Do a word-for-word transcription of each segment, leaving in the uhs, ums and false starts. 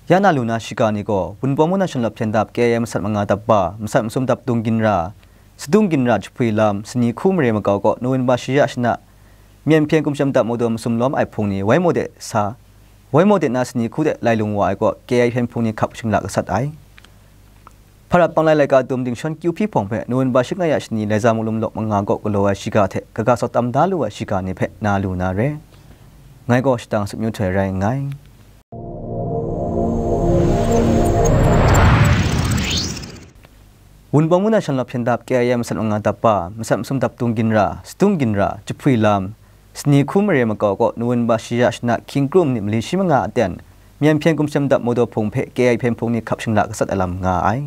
Ya na lu na shiga ni gaw, Wunpawng mung na shanlawt hpyen dap K I A masat manga dap ba, masat masum dap dung ginra, sadung ginra jahpwi lam, sini hku mare makau kaw, November shi ya shana, Myen hpyen gumshem dap mawdaw masum lawm ai hpung ni, Waimo de sa, Waimo de na sini hku de lai lung wa ai kaw, K I A hpyen hpung ni hkap shingla gasat ai. Hparat panglai laika dum dingshawn kyu hpyi hpawng hpe November shi nga ya shani laika mung lum lawk manga kaw galaw ai shiga hte kaga sawt tam da lu ai shiga ni hpe na lu na re. Ngai gaw shadang Sut Myu Htoi rai nngai. Wunpawng mung na shanlawt hpyen dap K I A masat manga dap ba, masat masum dap dung ginra, sadung ginra, jahpwi lam, sini hku mare makau kaw November shi ya shana hkying krum ni mali shi manga aten, Myen hpyen gumshem dap mawdaw hpung hpe K I A hpyen hpung ni hkap shingla gasat ai lam nga ai.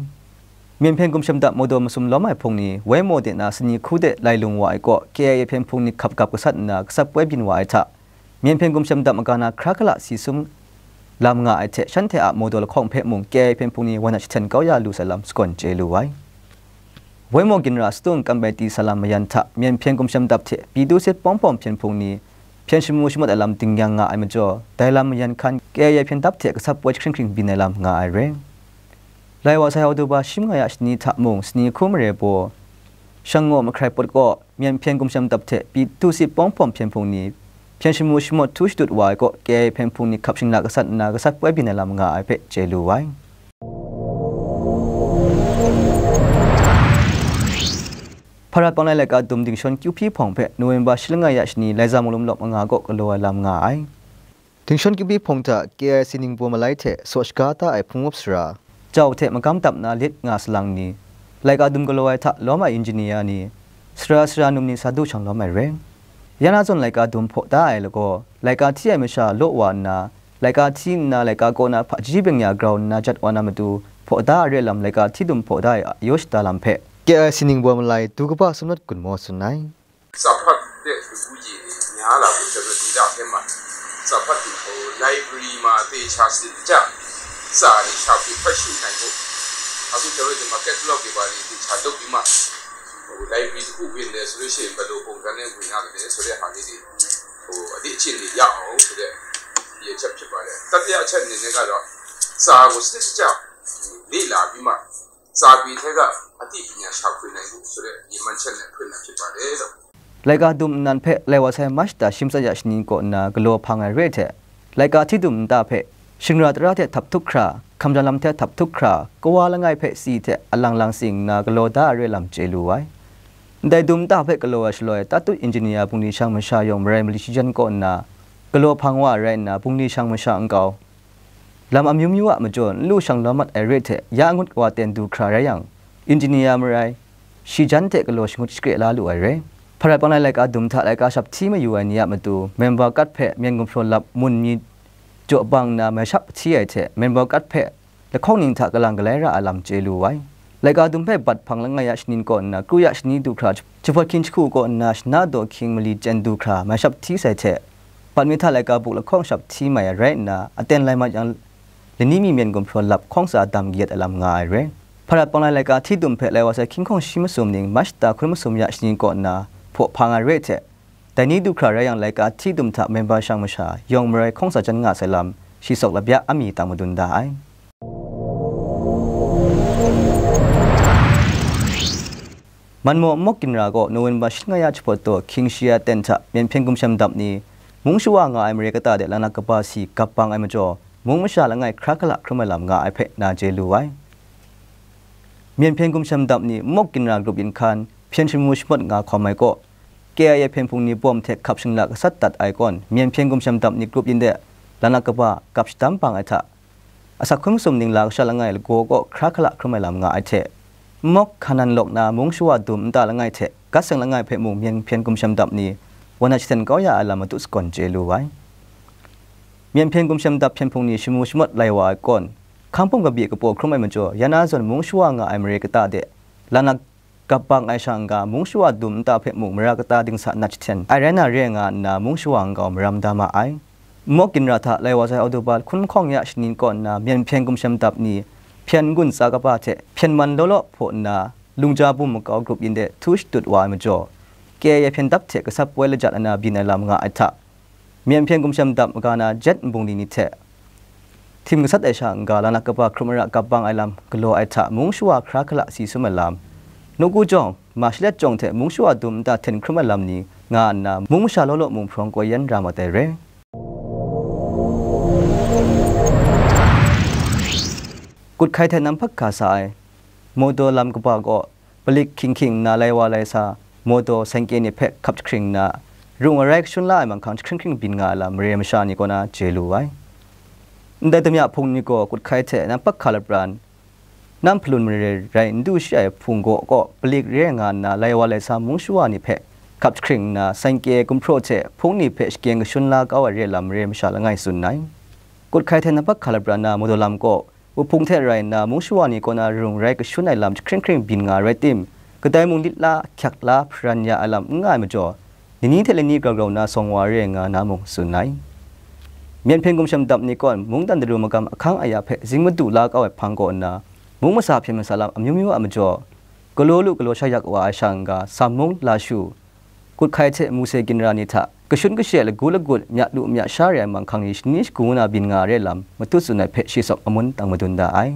Myen hpyen gumshem dap mawdaw masum lawm ai hpung ni, Waimo de na sini hku de lai lung wa ai kaw, K I A hpyen hpung ni hkap gap gasat nna gasat poi byin wa ai hta, Myen hpyen gumshem dap maga na hkra hkala si sum lam nga ai hte, shanhte a mawdaw lahkawng hpe mung K I A hpyen hpung ni wa na jahten kau ya lu sai lam sagawn chye lu ai. Waimo ginra sadung Kambaiti Salam mayan hta Myen hpyen gumshem dap hte Pitu Sit Pawng Hpawm hpyen hpung ni hpyen shamu shamawt ai lam dingyang nga ai majaw, dai lam mayan hkan K I A hpyen dap hte gasat poi jahkring hkring byin ai lam nga ai re. Lai wa sai Oktoba shi manga ya shani hta mung sini hku mare baw, Shangaw Mahkrai Pawt kaw Myen hpyen gumshem dap hte Pitu Sit Pawng Hpawm hpyen hpung ni hpyen shamu shamawt htu shadut wa ai kaw, K I A hpyen hpung ni hkap shingla gasat nna gasat poi byin ai lam nga ai hpe chye lu ai. Hparat panglai laika dum dingshawn kyu hpyi hpawng hpe November shi langai ya shani laika mung lum lawk manga kaw galaw ai lam nga ai. Dingshawn kyu hpyi hpawng hta K I C Ningbaw Malai hte saw shaga ta ai hpung up sara, jau hte magam dap na lit nga salang ni, laika dum galaw ai hta lawm ai engineer ni, sara sara num ni sa du shang lawm ai re. Ya na zawn laika dum hpaw da ai lagaw, laika hti ai masha law wa nna, laika hti nna laika kaw na hpaji byeng ya grau nna jat wa na matu, hpaw da ai re lam laika hti dum hpaw da ai a yaw shada lam hpe, K I C Ningbaw Malai du kaba sumnat gun maw tsun ai. စာဖတ်တဲ့လူဦးရေများလာဖို့ ကျွန်တော်ဒေသထဲမှာစာဖတ်သူဟို library မှာသေချာစစ်ကြစာတွေရှာဖွေဖတ်ရှုနိုင်ဖို့အခုကျွန်တော်ဒီမှာ catalog တွေပါနေသေချာလုပ်ပြီးမှဟို library တစ်ခုဝင်တယ်ဆိုလို့ရှိရင်ဘယ်လိုပုံစံနဲ့ဝင်ရတယ်ဆိုတဲ့ဟာလေးတွေဟိုအသည့်အချင်းတွေရအောင်ဆိုတဲ့ရည်ချက်ဖြစ်ပါတယ်တတိယအချက်အနေနဲ့ကတော့စာကိုစစ်ကြလေ့လာပြီးမှ စာပေထဲကအသိပညာရှာဖွေနိုင်ဖို့ဆိုတဲ့ရည်မှန်းချက်နဲ့ဖွင့်တာဖြစ်ပါတယ်လို့ Laika dum nnan hpe lai wa sai March ta shi matsat ya shani kaw nna galaw hpang ai re hte, laika hti dum nta hpe shingra tara hte htap htup hkra, hkamjan lam hte htap htup hkra, kawa langai hpe si hte alang lang sing nna galaw da ai re lam chye lu ai. Ndai dum nta hpe galaw ai shaloi, tatut engineer bungli shang masha yawng marai mali shi jan kaw nna galaw hpang wa ai rai nna, bungli shang masha nkau, lam amyu myu a majaw n lu shang lawm mat ai re hte ya ngut wa ten du hkra rai yang, engineer marai, shi jan hte galaw shangut shakre la lu ai re. Hparat panglai laika dum hta laika shap hti mayu ai ni a matu, member kat hpe myen gumhpraw lap mun mi jaw bang nna mai shap hti ai hte, member kat hpe lahkawng ning hta kalang galai ra ai lam chye lu ai. Laika dum hpe bat hpang langai ya shanin kaw nna, kru ya shani du hkra, jahpawt hkying jahku kaw nna, shana daw hkying mali chyen du hkra, mai shap hti sai hte, bat mi hta laika buk lahkawng shap hti mai ai rai nna, aten lai mat yang, lani mi myen gumhpraw lap hkawng tsa dam kayat ai lam nga ai re. Hparat panglai laika hti dum hpe lai wa sai hkying hkawng shi masum ning, March ta hkun masum ya shanin kaw nna, hpaw hpang ai re hte, dai ni du hkra rai yang, laika hti dum hta member shang masha yawng marai hkawng tsa jan nga sai lam, shi sawk labya a mi tang madun da ai. Manmaw nmawk ginra gaw November shi nga ya jahpawt taw hkying shi ya ten hta myen hpyen gumshem dap ni, mung shawa nga ai mare kata de lanak kaba si gap bang ai majaw, mung masha langai hkra hkala hkrum ai lam nga ai hpe na chye lu ai. Myen hpyen gumshem dap ni nmawk ginra grup yin hkan hpyen shamu shamawt nga hkawm ai kaw, K I A hpyen hpung ni bawm hte hkap shingla gasat dat ai kawn, myen hpyen gumshem dap ni grup yin de lanak kaba gap shadam bang ai hta, asak hkun masum ningla kasha langai lagaw kaw hkra hkala hkrum ai lam nga ai hte, nmawk hkanan lawk na mung shawa dum nta langai hte gat seng langai hpe mung myen hpyen gumshem dap ni wa na jahten kau ya ai lam matu sagawn chye lu ai. Myen hpyen gumshem dap hpyen hpung ni shamu shamawt lai wa ai kawn, hkang hpung kabyi kapaw hkrum ai majaw, ya na zawn mung shawa nga ai mare kata de lanak gap bang ai sha n-ga, mung shawa dum nta hpe mung mara kata dingsa nat jahten ai rai na re nga nna, mung shawa nkau maram da ma ai. Nmawk ginra hta lai wa sai Oktoba hkun lahkawng ya shani kaw nna, myen hpyen gumshem dap ni, hpyen n-gun tsa kaba hte hpyen man law law hpaw nna, lungja bum makau grup yin de htu shatut wa ai majaw, K I A hpyen dap hte gasat poi lajat ai na byin ai lam nga ai hta, myen hpyen gumshem dap maga na jet nbungli ni hte, htim gasat ai sha n-ga, lanak kaba hkrum ara gap bang ai lam galaw ai hta, mung shawa hkra hkala si sum ai lam, nawku jawng, ma shalet jawng hte mung shawa dum nta hten hkrum ai lam ni nga nna, mung masha law law mung hprawng kaw yan ra mat ai re. Kut hkai hte nam hpak hka sa ai mawdaw lam kaba kaw, palik hkying hkying nna lai wa lai sa, mawdaw, sengke ni hpe hkap jahkring nna, rung arai kashun la ai manghkang jahkring hkring byin nga ai lam mare masha ni kaw na chye lu ai. Ndai damya hpung ni gaw kut hkai hte nam hpak hka lapran, nam hpalun mare rai n du shi ai hpung gaw kaw, palik re nga nna, lai wa lai sa mung shawa ni hpe hkap jahkring nna, sengke, gumhpraw hte hpung ni hpe shakyeng kashun la kau ai re lam mare masha langai tsun ai. Kut hkai hte nam hpak hka lapran na mawdaw lam kaw, wuhpung hte rai nna, mung shawa ni kaw na rung rai kashun ai lam jahkring hkring byin nga ai rai tim, kadai mung lit la, ahkyak la, hparan ya ai lam n nga ai majaw, nini hte lani grau grau na sawng wa re nga na mung tsun ai. Myen hpyen gumshem dap ni kaw, mungdan daru magam ahkang aya hpe zing madu la kau ai hpang kaw nna, mung masa hpyen masa lam amyu myu a majaw, galaw lu galaw sha yak wa ai sha n-ga, Sam mung, Lashu, Kut hkai hte Muse ginra ni hta kashun kashe lagu lagut, mya lu mya sha re ai manghkang ni shani shagu na byin nga ai re lam matut tsun ai hpe shi sawk amun tang madun da ai.